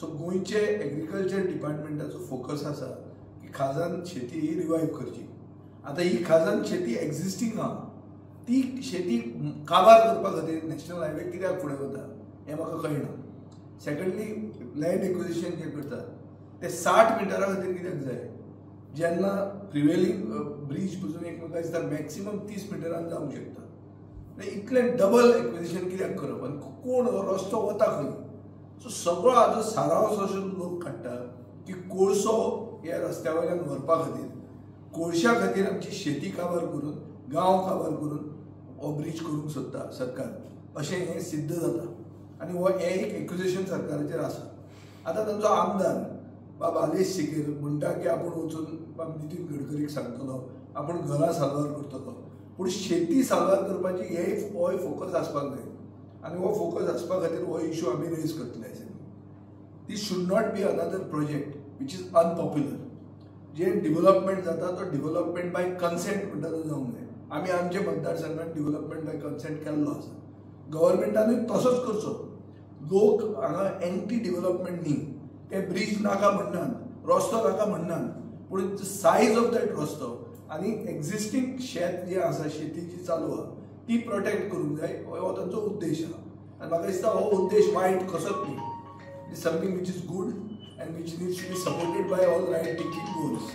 So गोंयचे agriculture डिपार्टमेंटाचो focus आसा की खाजन शेती ही रिवायव करची. आतां ही खाजन शेती एक्झिस्टींग आहा, ती शेती काबार करपा खातीर नॅशनल हायवे कित्याक फुडें वता हें म्हाका कळना. सेकंडली, लँड एक्विजिशन जें करतात ते 60 मिटरा खातीर कित्याक जाय, जेन्ना प्रिवेलिंग ब्रीज पसून एक म्हाका दिसता मॅक्सिमम 30 मिटरान जावंक शकता. इतलें डबल एक्विजिशन कित्याक करप आनी कोण हो रस्तो वता खंय? सो सगळो हाजो सारांश असो लोक काडटा की कोळसो ह्या रस्त्या वयल्यान व्हरपा खातीर, कोळश्या खातीर आमची शेती काबार करून, गांव काबार करून हो ब्रीज करूंक सोदता सरकार, अशें हें सिद्ध जाता. आनी हो हें एक एक्विजिशन सरकाराचेर आसा. आतां तांचो आमदार बाब आलेश सिकेर म्हणटा की आपूण वचून बाब नितीन गडकरीक सांगतलो, आपूण घरां साल्वार करतलो, पूण शेती साल्वार करपाची हे होय फोकस आसपाक जाय. आनी हो फोकस आसपा खातीर हो इशू आमी रेज करतले. This should not be another project which is unpopular. J development जाता तो डिवलपमेंट बाय कन्सेंट म्हणटा तो जावंक जाय. आमी आमच्या मतदारसंघात डिवलपमेंट बाय कन्सेंट केल्लो आसा. गव्हर्मेंटानूय तसोच करचो. लोक हांगा एंटी डिवलपमेंट न्ही, ते ब्रीज नाका म्हणनात, रस्तो नाका म्हणनात, पूण सायज ऑफ that रस्तो आनी एक्झिस्टींग शेत जें आसा, शेती जी चालू आहा ती प्रोटेक्ट करूंक जाय, हो तांचो उद्देश आहा. आनी म्हाका दिसता हो उद्देश वायट कसोच न्ही. It is something which is good and which needs to be supported by all right thinking goals.